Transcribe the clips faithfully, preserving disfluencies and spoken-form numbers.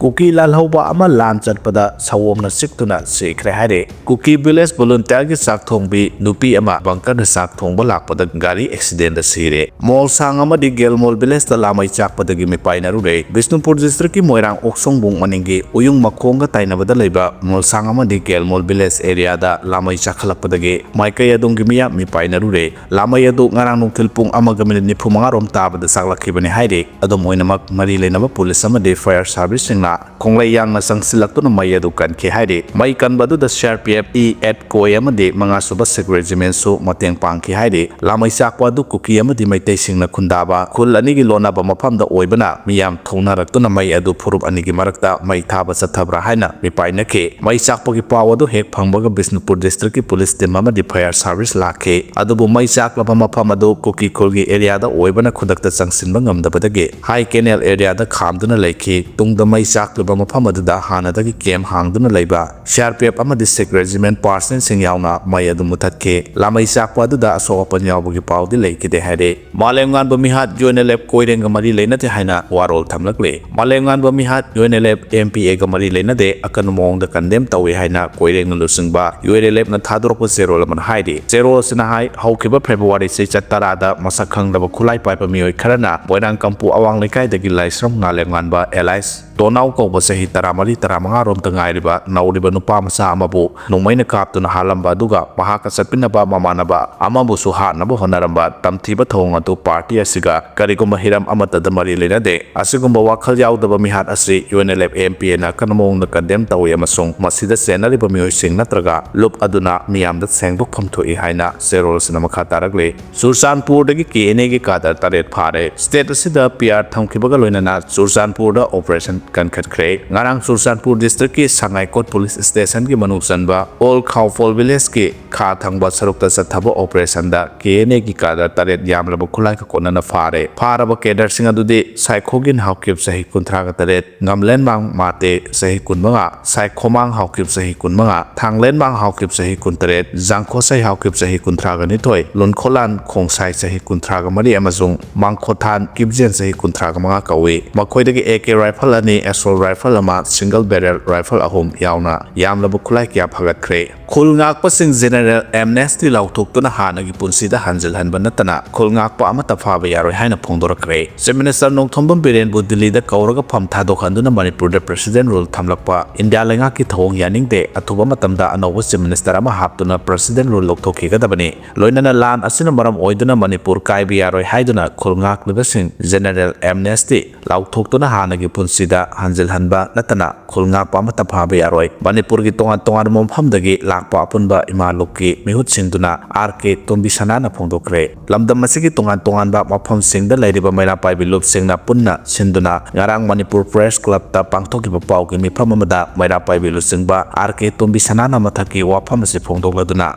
ꯀꯨꯀꯤ ꯂꯥꯜꯍꯧꯕ ꯑꯃ ꯂꯥꯟ ꯆꯠꯄꯗ ꯁꯑꯣꯝꯅ ꯆꯤꯛꯇꯨꯅ ꯁꯤꯈ꯭ꯔꯦ ꯍꯥꯏꯔꯦ꯫ ꯀꯨꯀꯤ ꯚꯤꯂꯦꯖ ꯚꯣꯂꯨꯟꯇꯤꯌꯔꯒꯤ ꯆꯥꯛ ꯊꯣꯡꯕꯤ ꯅꯨꯄꯤ ꯑꯃ ꯕꯪꯀꯔꯗ ꯆꯥꯛ ꯊꯣꯡꯕ ꯂꯥꯛꯄꯗ ꯒꯥꯔꯤ ꯑꯦꯛꯁꯤꯗꯦꯟꯗ ꯁꯤꯔꯦ꯫ ꯃꯣꯜꯁꯥꯡ ꯑꯃꯗꯤ ꯒꯦꯜꯃꯣꯜ ꯚꯤꯂꯦꯖꯇ ꯂꯥꯃꯩ ꯆꯥꯛꯄꯗꯒꯤ ꯃꯤꯄꯥꯏꯅꯔꯨꯔꯦ꯫ ꯕꯤꯁꯅꯨꯄꯨꯔ ꯗꯤꯁꯇ꯭ꯔꯤꯛꯀꯤ ꯃꯣꯏꯔꯥꯡ ꯑꯣꯛꯁꯣꯡꯕꯨꯡ ꯃꯅꯤꯡꯒꯤ ꯎꯌꯨꯡ ꯃꯈꯣꯡꯒ ꯇꯥꯏꯅꯕꯗ ꯂꯩꯕ ꯃꯣꯜꯁꯥꯡ ꯑꯃꯗꯤ ꯒꯦꯜꯃꯣꯜ ꯚꯤꯂꯦꯖ ꯑꯦꯔꯤꯌꯥꯗ ꯂꯥꯃꯩ ꯆꯥꯛꯈꯠꯂꯛꯄꯗꯒꯤ ꯃꯥꯏꯀꯩ ꯑꯗꯣꯝꯒꯤ ꯃꯤꯌꯥꯝ ꯃꯤꯄꯥꯏꯅꯔꯨꯔꯦ꯫ ꯂꯥꯃꯩ ꯑꯗꯨ ꯉꯔꯥꯡ ꯅꯨꯡꯊꯤꯜ ꯄꯨꯡ ꯑꯃꯒ ꯃꯤꯅꯤꯠ ꯅꯤꯐꯨ ꯃꯉꯥ ꯔꯣꯝ ꯇꯥꯕꯗ ꯆꯥꯛꯂꯛꯈꯤꯕꯅꯤ ꯍꯥꯏꯔꯤ꯫ ꯑꯗꯨꯝ ꯑꯣꯏꯅꯃꯛ, ꯃꯔꯤ ꯂꯩꯅꯕ ꯄꯨꯂꯤꯁ ꯑꯃꯗꯤ ꯐꯥꯌꯔ ꯁꯥꯔꯚꯤꯁꯁꯤꯡꯅ ꯈꯣꯡꯂꯩ ꯌꯥꯡꯅ ꯆꯪꯁꯤꯜꯂꯛꯇꯨꯅ ꯃꯩ ꯑꯗꯨ ꯀꯟꯈꯤ ꯍꯥꯏꯔꯤ꯫ ꯃꯩ ꯀꯟꯕ ꯑꯗꯨꯗ C R P F E eight ꯀꯣꯏ ꯑꯃꯗꯤ ꯃꯉꯥꯁꯨꯕ ꯁꯤꯈ ꯔꯦꯖꯤꯃꯦꯟꯁꯨ ꯃꯇꯦꯡ ꯄꯥꯡꯈꯤ ꯍꯥꯏꯔꯤ꯫ ꯂꯥꯃꯩ ꯆꯥꯛꯄ ꯑꯗꯨ ꯀꯨꯀꯤ ꯑꯃꯗꯤ ꯃꯩꯇꯩꯁꯤꯡꯅ ꯈꯨꯟꯗꯥꯕ ꯈꯨꯜ ꯑꯅꯤꯒꯤ ꯂꯣꯟꯅꯕ ꯃꯐꯝꯗ ꯑꯣꯏꯕꯅ, ꯃꯤꯌꯥꯝ ꯊꯣꯡꯅꯔꯛꯇꯨꯅ ꯃꯩ ꯑꯗꯨ ꯐꯨꯔꯨꯞ ꯑꯅꯤꯒꯤ ꯃꯔꯛꯇ ꯃꯩ ꯊꯥꯕ ꯆꯠꯊꯕ꯭ꯔꯥ ꯍꯥꯏꯅ ꯃꯤꯄꯥꯏꯅꯈꯤ꯫ ꯃꯩ ꯆꯥꯛꯄꯒꯤ ꯄꯥꯎ ꯑꯗꯨ ꯍꯦꯛ ꯐꯪꯕꯒ ꯕꯤꯁꯅꯨꯄꯨꯔ ꯗꯤꯁꯇ꯭ꯔꯤꯛꯀꯤ ꯄꯨꯂꯤꯁ ꯇꯤꯝ ꯑꯃꯗꯤ ꯐꯥꯌꯔ ꯁꯥꯔꯚꯤꯁ ꯂꯥꯛꯈꯤ꯫ ꯑꯗꯨꯕꯨ ꯃꯩ ꯆꯥꯛꯂꯕ ꯃꯐꯝ ꯑꯗꯨ ꯀꯨꯀꯤ ꯈꯨꯜꯒꯤ ꯑꯦꯔꯤꯌꯥꯗ ꯑꯣꯏꯕꯅ ꯈꯨꯗꯛꯇ ꯆꯪꯁꯤꯟꯕ ꯉꯝꯗꯕꯗꯒꯤ ꯍꯥꯏ ꯀꯦꯅꯦꯜ ꯑꯦꯔꯤꯌꯥꯗ ꯈꯥꯝꯗꯨꯅ ꯂꯩꯈꯤ꯫ ꯇꯨꯡꯗ ꯃꯩ ꯆꯥꯛꯂꯤꯕ ꯃꯐꯝ ꯑꯗꯨꯗ ꯍꯥꯟꯅꯗꯒꯤ ꯀꯦꯝ ꯍꯥꯡꯗꯨꯅ ꯂꯩꯕ ꯁꯤ ꯑꯥꯔ ꯄꯤ ꯑꯦꯐ ꯑꯃꯗꯤ ꯁꯤꯈ ꯔꯦꯖꯤꯃꯦꯟ ꯄꯥꯔꯁꯅꯦꯜꯁꯤꯡ ꯌꯥꯎꯅ ꯃꯩ ꯑꯗꯨ ꯃꯨꯊꯠꯈꯤ꯫ ꯂꯥꯃꯩ ꯆꯥꯛꯄ ꯑꯗꯨꯗ ꯑꯁꯣꯛ ꯑꯄꯟ ꯌꯥꯎꯕꯒꯤ ꯄꯥꯎꯗꯤ ꯂꯩꯈꯤꯗꯦ ꯍꯥꯏꯔꯦ꯫ ꯃꯥꯂꯦꯝꯉꯥꯟꯕ ꯃꯤꯍꯥꯠ ꯌꯨ ꯑꯦꯟ ꯑꯦꯜ ꯑꯦꯐ ꯀꯣꯏꯔꯦꯡꯒ ꯃꯔꯤ ꯂꯩꯅꯗꯦ ꯍꯥꯏꯅ ꯋꯥꯔꯣꯜ ꯊꯝꯂꯛꯂꯦ꯫ ꯃꯥꯂꯦꯝꯉꯥꯟꯕ ꯃꯤꯍꯥꯠ U N L F M P ꯑꯦꯒ ꯃꯔꯤ ꯂꯩꯅꯗꯦ, ꯑꯀꯟꯕ ꯃꯑꯣꯡꯗ ꯀꯟꯗꯦꯝ ꯇꯧꯏ ꯍꯥꯏꯅ ꯀꯣꯏꯔꯦꯡꯅ ꯂꯨꯆꯤꯡꯕ ꯌꯨ ꯑꯦꯟ ꯑꯦꯜ ꯑꯦꯐꯅ ꯊꯥꯗꯣꯔꯛꯄ ꯆꯦꯔꯣꯜ ꯑꯃꯅ ꯍꯥꯏꯔꯤ꯫ ꯆꯦꯔꯣꯜ ꯑꯁꯤꯅ ꯍꯥꯏ, ꯍꯧꯈꯤꯕ ꯐꯦꯕ꯭ꯔꯨꯋꯥꯔꯤ ꯆꯩꯆꯠ ꯇꯔꯥꯗ ꯃꯁꯛ ꯈꯪꯗꯕ ꯈꯨꯠꯂꯥꯏ ꯄꯥꯏꯕ ꯃꯤꯑꯣꯏ ꯈꯔꯅ ꯃꯣꯏꯔꯥꯡ ꯀꯝꯄꯨ ꯑꯋꯥꯡ ꯂꯩꯀꯥꯏꯗꯒꯤ ꯂꯥꯏꯁ꯭ꯔꯝ ꯉꯥꯂꯦꯝꯉꯥꯟꯕ ꯑꯦꯂꯥꯏꯁ ꯇꯣꯅꯥꯎ ꯀꯧꯕ ꯆꯍꯤ ꯇꯔꯥꯃꯔꯤ ꯇꯔꯥꯃꯉꯥ ꯔꯣꯝꯇ ꯉꯥꯏꯔꯤꯕ ꯅꯧꯔꯤꯕ ꯅꯨꯄꯥ ꯃꯆꯥ ꯑꯃꯕꯨ ꯅꯣꯡꯃꯩꯅ ꯀꯥꯞꯇꯨꯅ ꯍꯥꯠꯂꯝꯕ ꯑꯗꯨꯒ ꯃꯍꯥꯛꯀ ꯆꯠꯃꯤꯟꯅꯕ ꯃꯃꯥꯟꯅꯕ ꯑꯃꯕꯨꯁꯨ ꯍꯥꯠꯅꯕ ꯍꯣꯠꯅꯔꯝꯕ ꯇꯝꯊꯤꯕ ꯊꯧꯑꯣꯡ ꯑꯗꯨ ꯄꯥꯔꯇꯤ ꯑꯁꯤꯒ ꯀꯔꯤꯒꯨꯝꯕ ꯍꯤꯔꯝ ꯑꯃꯠꯇꯗ ꯃꯔꯤ ꯂꯩꯅꯗꯦ꯫ ꯑꯁꯤꯒꯨꯝꯕ ꯋꯥꯈꯜ ꯌꯥꯎꯗꯕ ꯃꯤꯍꯥꯠ ꯑꯁꯤ U N L F M P ꯑꯦꯅ ꯑꯀꯟꯕ ꯃꯑꯣꯡꯗ ꯀꯟꯗꯦꯝ ꯇꯧꯏ ꯑꯃꯁꯨꯡ ꯃꯁꯤꯗ ꯆꯦꯟꯅꯔꯤꯕ ꯃꯤꯑꯣꯏꯁꯤꯡ ꯅꯠꯇ꯭ꯔꯒ ꯂꯨꯞ ꯑꯗꯨꯅ ꯃꯤꯌꯥꯝꯗ ꯁꯦꯡꯗꯣꯛꯐꯝ ꯊꯣꯛꯏ ꯍꯥꯏꯅ ꯆꯦꯔꯣꯜ ꯑꯁꯤꯅ ꯃꯈꯥ ꯇꯥꯔꯛꯂꯤ꯫ ꯆꯨꯔꯆꯥꯟꯄꯨꯔꯗꯒꯤ ꯀꯦ ꯑꯦꯟ ꯑꯦꯒꯤ ꯀꯥꯗꯔ ꯇꯔꯦꯠ ꯐꯥꯔꯦ꯫ ꯁ꯭ꯇꯦꯠ ꯑꯁꯤꯗ ꯄꯤ ꯑꯥꯔ ꯊꯝꯈꯤꯕꯒ ꯂꯣꯏꯅꯅ ꯆꯨꯔꯆꯥꯟꯄꯨꯔꯗ ꯑꯣꯄꯔꯦꯁꯟ ꯀꯟꯈꯠꯈ꯭ꯔꯦ꯫ ꯉꯔꯥꯡ ꯆꯨꯔꯆꯥꯟꯄꯨꯔ ꯗꯤꯁꯇ꯭ꯔꯤꯛꯀꯤ ꯁꯉꯥꯏꯀꯣꯠ ꯄꯨꯂꯤꯁ ꯁ꯭ꯇꯦꯁꯟꯒꯤ ꯃꯅꯨꯡ ꯆꯟꯕ ꯑꯣꯜ ꯈꯥꯎꯐꯣꯜ ꯚꯤꯂꯦꯖꯀꯤ ꯈꯥ ꯊꯪꯕ ꯁꯔꯨꯛꯇ ꯆꯠꯊꯕ ꯑꯣꯄꯔꯦꯁꯟꯗ ꯀꯦ ꯑꯦꯟ ꯑꯦꯒꯤ ꯀꯥꯗꯔ ꯇꯔꯦꯠ ꯌꯥꯝꯂꯕ ꯈꯨꯠꯂꯥꯏꯒ ꯀꯣꯟꯅꯅ ꯐꯥꯔꯦ꯫ ꯐꯥꯔꯕ ꯀꯦꯗꯔꯁꯤꯡ ꯑꯗꯨꯗꯤ ꯁꯥꯏꯈꯣꯒꯤꯟ ꯍꯥꯎꯀꯤꯞ ꯆꯍꯤ ꯀꯨꯟꯊ꯭ꯔꯥꯒ ꯇꯔꯦꯠ, ꯉꯝꯂꯦꯟꯃꯥꯡ ꯃꯥꯇꯦ ꯆꯍꯤ ꯀꯨꯟꯃꯉꯥ, ꯁꯥꯏꯈꯣꯃꯥꯡ ꯍꯥꯎꯀꯤꯞ ꯆꯍꯤ ꯀꯨꯟꯃꯉꯥ, ꯊꯥꯡꯂꯦꯟꯃꯥꯡ ꯍꯥꯎꯀꯤꯞ ꯆꯍꯤ ꯀꯨꯟꯇꯔꯦꯠ, ꯖꯥꯡꯈꯣꯁꯩ ꯍꯥꯎꯀꯤꯞ ꯆꯍꯤ ꯀꯨꯟꯊ꯭ꯔꯥꯒ ꯅꯤꯊꯣꯏ, ꯂꯨꯟꯈꯣꯂꯥꯟ ꯈꯣꯡꯁꯥꯏ ꯆꯍꯤ ꯀꯨꯟꯊ꯭ꯔꯥꯒ ꯃꯔꯤ ꯑꯃꯁꯨꯡ ꯃꯥꯡꯈꯣꯊꯥꯟ ꯀꯤꯞꯖꯦꯟ ꯆꯍꯤ ꯀꯨꯟꯊ꯭ꯔꯥꯒ ꯃꯉꯥ ꯀꯧꯏ꯫ ꯃꯈꯣꯏꯗꯒꯤ ꯑꯦ ꯀꯦ ꯔꯥꯏꯐꯜ ꯑꯅꯤ, ꯑꯦꯁꯣꯜ ꯔꯥꯏꯐꯜ ꯑꯃ, ꯁꯤꯡꯒꯜ ꯕꯦꯔꯦꯜ ꯔꯥꯏꯐꯜ ꯑꯍꯨꯝ ꯌꯥꯎꯅ ꯌꯥꯝꯂꯕ ꯈꯨꯠꯂꯥꯏ ꯀꯌꯥ ꯐꯒꯠꯈ꯭ꯔꯦ꯫ ꯈꯨꯜ ꯉꯥꯛꯄꯁꯤꯡ ꯖꯦꯅꯔꯦꯜ ꯑꯦꯝꯅꯦꯁꯇꯤ ꯂꯥꯎꯊꯣꯛꯇꯨꯅ ꯍꯥꯟꯅꯒꯤ ꯄꯨꯟꯁꯤꯗ ꯍꯟꯖꯤꯜꯍꯟꯕ ꯅꯠꯇꯅ ꯈꯨꯜ ꯉꯥꯛꯄ ꯑꯃꯠꯇ ꯐꯥꯕ ꯌꯥꯔꯣꯏ ꯍꯥꯏꯅ ꯐꯣꯡꯗꯣꯔꯛꯈ꯭ꯔꯦ꯫ ꯆꯤꯐ ꯃꯤꯅꯤꯁꯇꯔ ꯅꯣꯡꯊꯣꯝꯕꯝ ꯕꯤꯔꯦꯟꯕꯨ ꯗꯤꯜꯂꯤꯗ ꯀꯧꯔꯒ ꯐꯝ ꯊꯥꯗꯣꯛꯍꯟꯗꯨꯅ ꯃꯅꯤꯄꯨꯔꯗ ꯄ꯭ꯔꯦꯁꯤꯗꯦꯟ ꯔꯨꯜ ꯊꯝꯂꯛꯄ ꯏꯟꯗꯤꯌꯥ ꯂꯩꯉꯥꯛꯀꯤ ꯊꯧꯑꯣꯡ ꯌꯥꯅꯤꯡꯗꯦ, ꯑꯊꯨꯕ ꯃꯇꯝꯗ ꯑꯅꯧꯕ ꯆꯤꯐ ꯃꯤꯅꯤꯁꯇꯔ ꯑꯃ ꯍꯥꯞꯇꯨꯅ ꯄ꯭ꯔꯦꯁꯤꯗꯦꯟ ꯔꯨꯜ ꯂꯧꯊꯣꯛꯈꯤꯒꯗꯕꯅꯤ꯫ ꯂꯣꯏꯅꯅ ꯂꯥꯟ ꯑꯁꯤꯅ ꯃꯔꯝ ꯑꯣꯏꯗꯨꯅ ꯃꯅꯤꯄꯨꯔ ꯀꯥꯏꯕ ꯌꯥꯔꯣꯏ ꯍꯥꯏꯗꯨꯅ ꯈꯨꯜ ꯉꯥꯛꯂꯤꯕꯁꯤꯡ ꯖꯦꯅꯔꯦꯜ ꯑꯦꯝꯅꯦꯁꯇꯤ ꯂꯥꯎꯊꯣꯛꯇꯨꯅ ꯍꯥꯟꯅꯒꯤ ꯄꯨꯟꯁꯤꯗ ꯍꯟꯖꯤꯜꯍꯟꯕ ꯅꯠꯇꯅ ꯈꯨꯜ ꯉꯥꯛꯄ ꯑꯃꯠꯇ ꯐꯥꯕ ꯌꯥꯔꯣꯏ꯫ ꯃꯅꯤꯄꯨꯔꯒꯤ ꯇꯣꯉꯥꯟ ꯇꯣꯉꯥꯟꯕ ꯃꯐꯝꯗꯒꯤ ꯂꯥꯛꯄ ꯑꯄꯨꯟꯕ ꯏꯃꯥ ꯂꯨꯞꯀꯤ ꯃꯤꯍꯨꯠꯁꯤꯡꯗꯨꯅ ꯑꯥꯔ ꯀꯦ ꯇꯣꯝꯕꯤꯁꯅꯥꯅ ꯐꯣꯡꯗꯣꯛꯈ꯭ꯔꯦ꯫ ꯂꯝꯗꯝ ꯑꯁꯤꯒꯤ ꯇꯣꯉꯥꯟ ꯇꯣꯉꯥꯟꯕ ꯃꯐꯝꯁꯤꯡꯗ ꯂꯩꯔꯤꯕ ꯃꯩꯔꯥ ꯄꯥꯏꯕꯤ ꯂꯨꯞꯁꯤꯡꯅ ꯄꯨꯟꯅ ꯁꯤꯟꯗꯨꯅ ꯉꯔꯥꯡ ꯃꯅꯤꯄꯨꯔ ꯄ꯭ꯔꯦꯁ ꯀ꯭ꯂꯕꯇ ꯄꯥꯡꯊꯣꯛꯈꯤꯕ ꯄꯥꯎꯒꯤ ꯃꯤꯐꯝ ꯑꯃꯗ ꯃꯩꯔꯥ ꯄꯥꯏꯕꯤ ꯂꯨꯆꯤꯡꯕ ꯑꯥꯔ ꯀꯦ ꯇꯣꯝꯕꯤꯁꯅꯥꯅ ꯃꯊꯛꯀꯤ ꯋꯥꯐꯝ ꯑꯁꯤ ꯐꯣꯡꯗꯣꯛꯂꯗꯨꯅ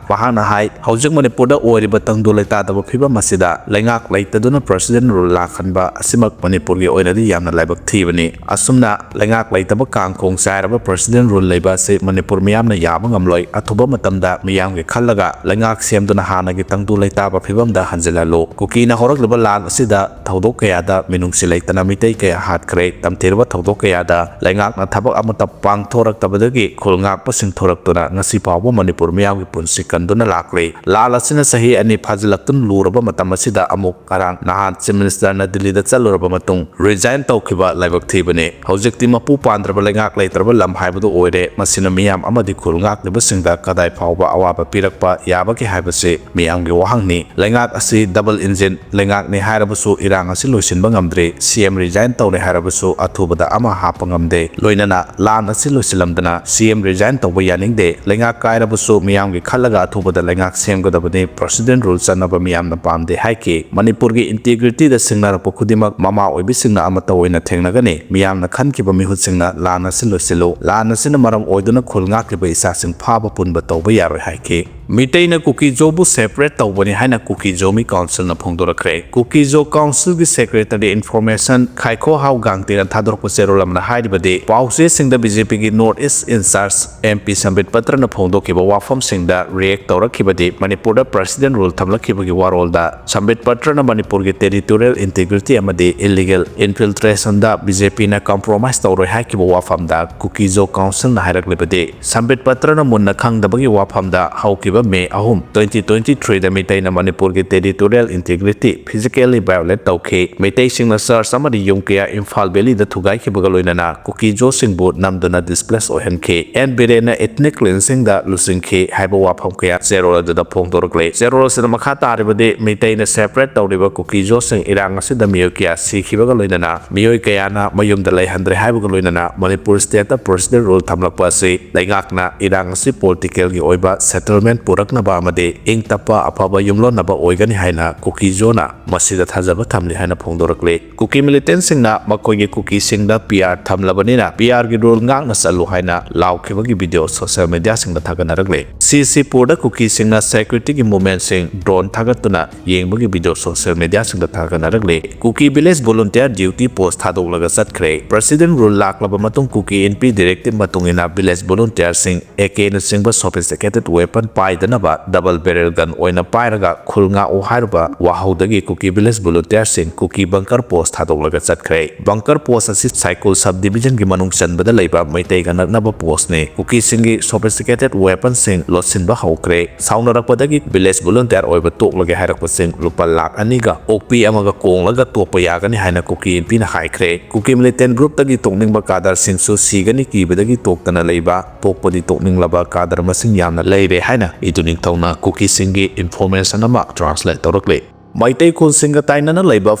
ꯃꯍꯥꯛꯅ ꯍꯥꯏ, ꯍꯧꯖꯤꯛ ꯃꯅꯤꯄꯨꯔꯗ ꯑꯣꯏꯔꯤꯕ ꯇꯪꯗꯨ ꯂꯩꯇꯥꯗꯕ ꯐꯤꯕꯝ ꯑꯁꯤꯗ ꯂꯩꯉꯥꯛ ꯂꯩꯇꯗꯨꯅ ꯄ꯭ꯔꯦꯁꯤꯗꯦꯟ ꯔꯨꯜ ꯂꯥꯛꯍꯟꯕ ꯑꯁꯤꯃꯛ ꯃꯅꯤꯄꯨꯔꯒꯤ ꯑꯣꯏꯅꯗꯤ ꯌꯥꯝꯅ ꯂꯥꯏꯕꯛ ꯊꯤꯕꯅꯤ꯫ ꯑꯁꯨꯝꯅ ꯂꯩꯉꯥꯛ ꯂꯩꯇꯕ ꯀꯥꯡꯈꯣꯡ ꯆꯥꯏꯔꯕ ꯄ꯭ꯔꯦꯁꯤꯗꯦꯟ ꯔꯨꯜ ꯂꯩꯕ ꯑꯁꯤ ꯃꯅꯤꯄꯨꯔ ꯃꯤꯌꯥꯝꯅ ꯌꯥꯕ ꯉꯝꯂꯣꯏ꯫ ꯑꯊꯨꯕ ꯃꯇꯝꯗ ꯃꯤꯌꯥꯝꯒꯤ ꯈꯜꯂꯒ ꯂꯩꯉꯥꯛ ꯁꯦꯝꯗꯨꯅ ꯍꯥꯟꯅꯒꯤ ꯇꯪꯗꯨ ꯂꯩꯇꯥꯕ ꯐꯤꯕꯝꯗ ꯍꯟꯖꯤꯜꯍꯜꯂꯨ꯫ ꯀꯨꯀꯤꯅ ꯍꯧꯔꯛꯂꯤꯕ ꯂꯥꯟ ꯑꯁꯤꯗ ꯊꯧꯗꯣꯛ ꯀꯌꯥꯗ ꯃꯤꯅꯨꯡꯁꯤ ꯂꯩꯇꯅ ꯃꯤꯇꯩ ꯀꯌꯥ ꯍꯥꯠꯈ꯭ꯔꯦ꯫ ꯇꯝꯊꯤꯔꯕ ꯊꯧꯗꯣꯛ ꯀꯌꯥꯗ ꯂꯩꯉꯥꯛꯅ ꯊꯕꯛ ꯑꯃꯠꯇ ꯄꯥꯡꯊꯣꯔꯛꯇꯕꯗꯒꯤ ꯈꯨꯜ ꯉꯥꯛꯄꯁꯤꯡ ꯊꯣꯔꯛꯇꯨꯅ ꯉꯁꯤ ꯐꯥꯎꯕ ꯃꯅꯤꯄꯨꯔ ꯃꯤꯌꯥꯝꯒꯤ ꯄꯨꯟꯁꯤ ꯀꯟꯗꯨꯅ ꯂꯥꯛꯂꯤ꯫ ꯂꯥꯟ ꯑꯁꯤꯅ ꯆꯍꯤ ꯑꯅꯤ ꯐꯥꯖꯤꯜꯂꯛꯇꯨꯅ ꯂꯨꯔꯕ ꯃꯇꯝ ꯑꯁꯤꯗ ꯑꯃꯨꯛ ꯉꯔꯥꯡ ꯅꯍꯥꯟ ꯆꯤꯐ ꯃꯤꯅꯤꯁꯇꯔꯅ ꯗꯤꯜꯂꯤꯗ ꯆꯠꯂꯨꯔꯕ ꯃꯇꯨꯡ ꯔꯤꯖꯥꯏꯟ ꯇꯧꯈꯤꯕ ꯂꯥꯏꯕꯛ ꯊꯤꯕꯅꯤ꯫ ꯍꯧꯖꯤꯛꯇꯤ ꯃꯄꯨ ꯄꯥꯟꯗ꯭ꯔꯕ ꯂꯩꯉꯥꯛ ꯂꯩꯇ꯭ꯔꯕ ꯂꯝ ꯍꯥꯏꯕꯗꯨ ꯑꯣꯏꯔꯦ꯫ ꯃꯁꯤꯅ ꯃꯤꯌꯥꯝ ꯑꯃꯗꯤ ꯈꯨꯜ ꯉꯥꯛꯂꯤꯕꯁꯤꯡꯗ ꯀꯗꯥꯏ ꯐꯥꯎꯕ ꯑꯋꯥꯕ ꯄꯤꯔꯛꯄ ꯌꯥꯕꯒꯦ ꯍꯥꯏꯕꯁꯤ ꯃꯤꯌꯥꯝꯒꯤ ꯋꯥꯍꯪꯅꯤ꯫ ꯂꯩꯉꯥꯛ ꯑꯁꯤ ꯗꯕꯜ ꯏꯟꯖꯤꯟ ꯂꯩꯉꯥꯛꯅꯤ ꯍꯥꯏꯔꯕꯁꯨ ꯏꯔꯥꯡ ꯑꯁꯤ ꯂꯣꯏꯁꯤꯟꯕ ꯉꯝꯗ꯭ꯔꯤ꯫ ꯁꯤ ꯑꯦꯝ ꯔꯤꯖꯥꯏꯟ ꯇꯧꯔꯦ ꯍꯥꯏꯔꯕꯁꯨ ꯑꯊꯨꯕꯗ ꯑꯃ ꯍꯥꯞꯄ ꯉꯝꯗꯦ꯫ ꯂꯣꯏꯅꯅ ꯂꯥꯟ ꯑꯁꯤ ꯂꯣꯏꯁꯤꯜꯂꯝꯗꯅ ꯁꯤ ꯑꯦꯝ ꯔꯤꯖꯥꯏꯟ ꯇꯧꯕ ꯌꯥꯅꯤꯡꯗꯦ꯫ ꯂꯩꯉꯥꯛ ꯀꯥꯏꯔꯕꯁꯨ ꯃꯤꯌꯥꯝꯒꯤ ꯈꯜꯂꯒ ꯑꯊꯨꯕꯗ ꯂꯩꯉꯥꯛ ꯁꯦꯝꯒꯗꯕꯅꯤ꯫ ꯄ꯭ꯔꯦꯁꯤꯗꯦꯟ ꯔꯨꯜ ꯆꯠꯅꯕ ꯃꯤꯌꯥꯝꯅ ꯄꯥꯝꯗꯦ ꯍꯥꯏꯈꯤ꯫ ꯃꯅꯤꯄꯨꯔꯒꯤ ꯏꯟꯇꯤꯒ꯭ꯔꯤꯇꯤꯗ ꯁꯤꯡꯅꯔꯛꯄ ꯈꯨꯗꯤꯡꯃꯛ ꯃꯃꯥ ꯑꯣꯏꯕꯤꯁꯤꯡꯅ ꯑꯃꯠꯇ ꯑꯣꯏꯅ ꯊꯦꯡꯅꯒꯅꯤ꯫ ꯃꯤꯌꯥꯝꯅ ꯈꯟꯈꯤꯕ ꯃꯤꯍꯨꯠꯁꯤꯡꯅ ꯂꯥꯟ ꯑꯁꯤ ꯂꯣꯏꯁꯤꯜꯂꯨ꯫ ꯂꯥꯟ ꯑꯁꯤꯅ ꯃꯔꯝ ꯑꯣꯏꯗꯨꯅ ꯈꯨꯜ ꯉꯥꯛꯂꯤꯕ ꯏꯆꯥꯁꯤꯡ ꯐꯥꯕ ꯄꯨꯟꯕ ꯇꯧꯕ ꯌꯥꯔꯣꯏ ꯍꯥꯏꯈꯤ꯫ ꯃꯤꯇꯩꯅ ꯀꯨꯀꯤꯖꯣꯕꯨ separate ꯇꯧꯕꯅꯤ ꯍꯥꯏꯅ ꯀꯨꯀꯤꯖꯣ ꯃꯤ councilꯅ ꯐꯣꯡꯗꯣꯔꯛꯈ꯭ꯔꯦ꯫ ꯀꯨꯀꯤꯖꯣ councilꯒꯤ secretary information ꯈꯥꯏꯈꯣ ꯍꯥꯎ ꯒꯥꯡꯇꯦꯅ ꯊꯥꯗꯣꯔꯛꯄ ꯆꯦꯔꯣꯜ ꯑꯃꯅ ꯍꯥꯏꯔꯤꯕꯗꯤ, ꯄꯥꯎꯆꯦꯁꯤꯡꯗ BJPꯒꯤ North East in charge MP ꯁꯝꯕꯤꯠ ꯄꯇ꯭ꯔꯅ ꯐꯣꯡꯗꯣꯛꯈꯤꯕ ꯋꯥꯐꯝꯁꯤꯡꯗ react ꯇꯧꯔꯛꯈꯤꯕꯗꯤ, ꯃꯅꯤꯄꯨꯔꯗ president rule ꯊꯝꯂꯛꯈꯤꯕꯒꯤ ꯋꯥꯔꯣꯜꯗ ꯁꯝꯕꯤꯠ ꯄꯇ꯭ꯔꯅ ꯃꯅꯤꯄꯨꯔꯒꯤ territorial integrity ꯑꯃꯗꯤ illegal infiltrationꯗ BJPꯅ compromise ꯇꯧꯔꯣꯏ ꯍꯥꯏꯈꯤꯕ ꯋꯥꯐꯝꯗ ꯀꯨꯀꯤꯖꯣ councilꯅ ꯍꯥꯏꯔꯛꯂꯤꯕꯗꯤ, ꯁꯝꯕꯤꯠ ꯄꯇ꯭ꯔꯅ ꯃꯨꯟꯅ ꯈꯪꯗꯕꯒꯤ ꯋꯥꯐꯝꯗ ꯍꯧꯈꯤꯕ May ꯑꯍꯨꯝ, twenty twenty threeꯗ ꯃꯤꯇꯩꯅ ꯃꯅꯤꯄꯨꯔꯒꯤ territorial integrity physically violate ꯇꯧꯈꯤ꯫ ꯃꯩꯇꯩꯁꯤꯡꯅ church ꯑꯃꯗꯤ ꯌꯨꯝ ꯀꯌꯥ ꯏꯝꯐꯥꯜ valleyꯗ ꯊꯨꯒꯥꯏꯈꯤꯕꯒ ꯂꯣꯏꯅꯅ ꯀꯨꯀꯤꯖꯣꯁꯤꯡꯕꯨ ꯅꯝꯗꯨꯅ displace ꯑꯣꯏꯍꯟꯈꯤ꯫ ꯑꯦꯟ ꯕꯤꯔꯦꯟꯅ ethnic cleansingꯗ ꯂꯨꯆꯤꯡꯈꯤ ꯍꯥꯏꯕ ꯋꯥꯐꯝ ꯀꯌꯥ ꯆꯦꯔꯣꯜ ꯑꯗꯨꯗ ꯐꯣꯡꯗꯣꯔꯛꯂꯦ꯫ ꯆꯦꯔꯣꯜ ꯑꯁꯤꯗ ꯃꯈꯥ ꯇꯥꯔꯤꯕꯗꯤ, ꯃꯤꯇꯩꯅ separate ꯇꯧꯔꯤꯕ ꯀꯨꯀꯤꯖꯣꯁꯤꯡ ꯏꯔꯥꯡ ꯑꯁꯤꯗ ꯃꯤꯑꯣꯏ ꯀꯌꯥ ꯁꯤꯈꯤꯕꯒ ꯂꯣꯏꯅꯅ ꯃꯤꯑꯣꯏ ꯀꯌꯥꯅ ꯃꯌꯨꯝꯗ ꯂꯩꯍꯟꯗ꯭ꯔꯦ ꯍꯥꯏꯕꯒ ꯂꯣꯏꯅꯅ ꯃꯅꯤꯄꯨꯔ stateꯇ president rule ꯊꯝꯂꯛꯄ ꯑꯁꯤ ꯂꯩꯉꯥꯛꯅ ꯏꯔꯥꯡ ꯑꯁꯤ politicalꯒꯤ ꯑꯣꯏꯕ settlement ꯄꯨꯔꯛꯅꯕ ꯑꯃꯗꯤ ꯏꯪ ꯇꯞꯄ ꯑꯐꯕ ꯌꯨꯝꯂꯣꯟꯅꯕ ꯑꯣꯏꯒꯅꯤ ꯍꯥꯏꯅ ꯀꯨꯀꯤꯖꯣꯅ ꯃꯁꯤꯗ ꯊꯥꯖꯕ ꯊꯝꯂꯤ ꯍꯥꯏꯅ ꯐꯣꯡꯗꯣꯔꯛꯂꯤ꯫ ꯀꯨꯀꯤ militantꯁꯤꯡꯅ ꯃꯈꯣꯏꯒꯤ ꯀꯨꯀꯤꯁꯤꯡꯗ PR ꯊꯝꯂꯕꯅꯤꯅ PRꯒꯤ rule ꯉꯥꯛꯅ ꯆꯠꯂꯨ ꯍꯥꯏꯅ ꯂꯥꯎꯈꯤꯕꯒꯤ video social mediaꯁꯤꯡꯗ ꯊꯥꯒꯠꯅꯔꯛꯂꯤ꯫ ꯁꯤꯁꯤꯄꯨꯔꯗ ꯀꯨꯀꯤꯁꯤꯡꯅ securityꯒꯤ movementꯁꯤꯡ drone ꯊꯥꯒꯠꯇꯨꯅ ꯌꯦꯡꯕꯒꯤ video social mediaꯁꯤꯡꯗ ꯊꯥꯒꯠꯅꯔꯛꯂꯤ꯫ ꯀꯨꯀꯤ village volunteer duty post ꯊꯥꯗꯣꯛꯂꯒ ꯆꯠꯈ꯭ꯔꯦ꯫ President rule ꯂꯥꯛꯂꯕ ꯃꯇꯨꯡ ꯀꯨꯀꯤ ꯏꯟꯄꯤ directive ꯃꯇꯨꯡ ꯏꯟꯅ village volunteerꯁꯤꯡ AKꯅꯆꯤꯡꯕ sophisticated weapon ꯄꯥꯏꯗꯅꯕ double barrel gun ꯑꯣꯏꯅ ꯄꯥꯏꯔꯒ ꯈꯨꯜ ꯉꯥꯛꯎ ꯍꯥꯏꯔꯨꯕ ꯋꯥꯍꯧꯗꯒꯤ ꯀꯨꯀꯤ village volunteerꯁꯤꯡ ꯀꯨꯀꯤ bunker post ꯊꯥꯗꯣꯛꯂꯒ ꯆꯠꯈ꯭ꯔꯦ꯫ Bunker post ꯑꯁꯤ ꯁꯥꯏꯀꯨꯜ subdivisionꯒꯤ ꯃꯅꯨꯡ ꯆꯟꯕꯗ ꯂꯩꯕ ꯃꯩꯇꯩꯒ ꯅꯛꯅꯕ postꯅꯤ꯫ ꯀꯨꯀꯤꯁꯤꯡꯒꯤ sophisticated weaponꯁꯤꯡ ꯂꯣꯠꯁꯤꯟꯕ ꯍꯧꯈ꯭ꯔꯦ꯫ ꯁꯥꯎꯅꯔꯛꯄꯗꯒꯤ village volunteer ꯑꯣꯏꯕ ꯇꯣꯛꯂꯒꯦ ꯍꯥꯏꯔꯛꯄꯁꯤꯡ ꯂꯨꯄꯥ ꯂꯥꯈ ꯑꯅꯤꯒ ꯑꯣꯛꯄꯤ ꯑꯃꯒ ꯀꯣꯡꯂꯒ ꯇꯣꯛꯄ ꯌꯥꯒꯅꯤ ꯍꯥꯏꯅ ꯀꯨꯀꯤ ꯏꯟꯄꯤꯅ ꯍꯥꯏꯈ꯭ꯔꯦ꯫ ꯀꯨꯀꯤ militant groupꯇꯒꯤ ꯇꯣꯛꯅꯤꯡꯕ cadreꯁꯤꯡꯁꯨ ꯁꯤꯒꯅꯤ ꯀꯤꯕꯗꯒꯤ ꯇꯣꯛꯇꯅ ꯂꯩꯕ, ꯄꯣꯛꯄꯗꯤ ꯇꯣꯛꯅꯤꯡꯂꯕ cadre ꯃꯁꯤꯡ ꯌꯥꯝꯅ ꯂꯩꯔꯦ ꯍꯥꯏꯅ ꯏꯗꯨ ꯅꯤꯡꯊꯧꯅ ꯀꯨꯀꯤꯁꯤꯡꯒꯤ information ꯑꯃ translate ꯇꯧꯔꯛꯂꯤ꯫ ꯃꯩꯇꯩ ꯈꯨꯜꯁꯤꯡꯒ ꯇꯥꯏꯅꯅ ꯂꯩꯕ